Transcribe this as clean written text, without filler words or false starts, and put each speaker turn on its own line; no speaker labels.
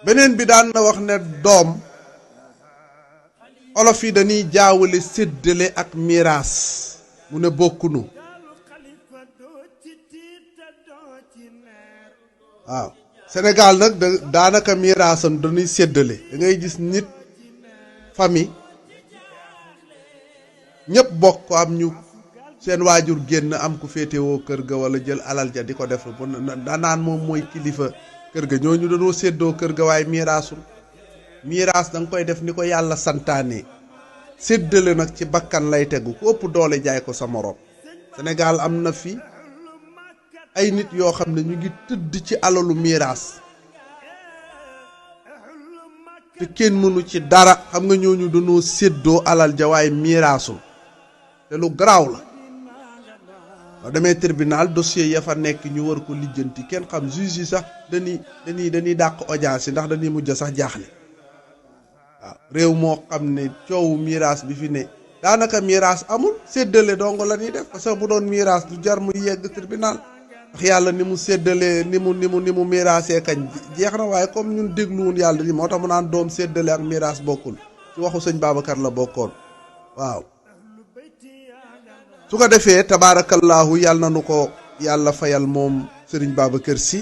beneen bi daan na wax ne doom olof yi dañuy jaawale séddale ak miraas mu ne bokkunu waaw Sénégal nag daanaka miraasam dañuy séddale da ngay gis nit famille ñëpp bokk am ñu seen waajur génn am ku féetewoo kër ga wala jël alal ja di ko def danaan moom mooy kilifa kër ga ñooñu dañoo séddoo kër ga waaye miraasul miraas da nga koy def ni ko yàlla santaane séddale nag ci bakkan lay tegu ku ëpp doole jaay ko sa moroom Sénégal am na fi ay nit yoo xam ne ñu ngi tëdd ci alalu miraas te kenn mënu ci dara xam nga ñooñu dañoo séddoo alal ja waaye miraasul te lu garaaw la boo demee tribunal dossier ya fa nekk ñu war ko lijjanti kenn xam juge yi sax dañuy dàq audience yi ndax dañuy mujj sax jaaxle waaw réew moo xam ne coowu miraas bi fi ne daanaka miraas amul séddale dong la ñuy def parce que bu doon miraas du jar muy yegg tribunal ndax yàlla ni mu séddalee ni mu miraasee kañ jeex na waaye comme ñun dégluwun yàlla ni moo tax mu naan doom séddale ak miraas bokkul ci waxu sëñ Babacar la bokkoon waaw su ko defee tabaarakallaahu yàlla na nu ko yàlla fayal moom sëriñ Babacar Sy